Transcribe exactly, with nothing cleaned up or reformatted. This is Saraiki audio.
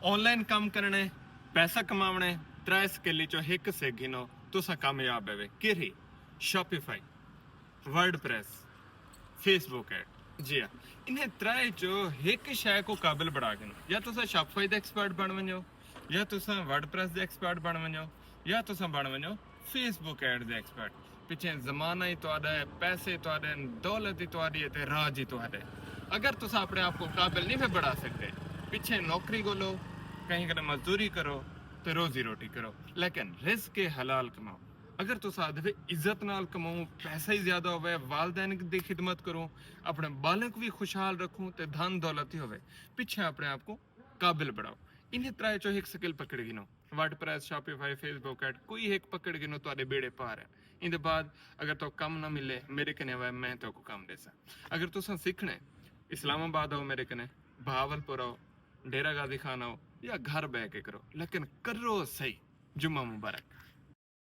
آن لائن کم کرݨے، پیسہ کماوݨے، ترائے سکل چوں ہک سکھ گھنو، تساں کامیاب ہوے۔ کیڑھی؟ شاپیفائی، ورڈ پریس، فیس بک ایڈ۔ جی ہاں، انہیں ترائے چوں ہک شے کو قابل بݨا گھنو۔ یا تساں شاپیفائی دے ایکسپرٹ بݨ ونجو، یا تساں ورڈ پریس دے ایکسپرٹ بݨ ونجو، یا تساں بݨ ونجو فیس بک ایڈ دے ایکسپرٹ۔ پچھے زمانہ ہی تہاݙا ہے، پیسے تہاݙے ہن، دولت ہی تہاݙی ہے تے راج ہی تہاݙے۔ اگر تساں اپݨے آپ کو قابل نہیں پئے بݨا سڳدے، پچھے نوکری ڳولو، کہیں کنے مزدوری کرو تے روزی روٹی کرو، لیکن رزق حلال کماؤ۔ اگر تساں آہدے عزت نال کماؤ، پیسہ ہی زیادہ ہوے، والدین دی خدمت کرو، اپݨے ٻالیں کوں وی خوشحال رکھو تے دھن دولت ہی ہوے، پچھے اپݨے آپ کو قابل بݨاؤ۔ انہیں ترائے چوں ہک سکل پکڑ گھنو۔ ورڈ پریس، شاپیفائی، فیس بک ایڈ، کوئی ہک پکڑ گھنو، تہاݙے ٻیڑے پار ہن۔ ایندے بعد اگر تہاکوں کم نہ ملے، میݙے کنے آؤ، میں تہاکوں کم ݙیساں۔ اگر تساں سکھݨے، اسلام آباد آؤ میݙے کنے، بہاول پور آؤ، ڈیرہ غازی خان آؤ، یا گھر ٻہہ کے کرو، لیکن کرو صحیح۔ جمعہ مبارک۔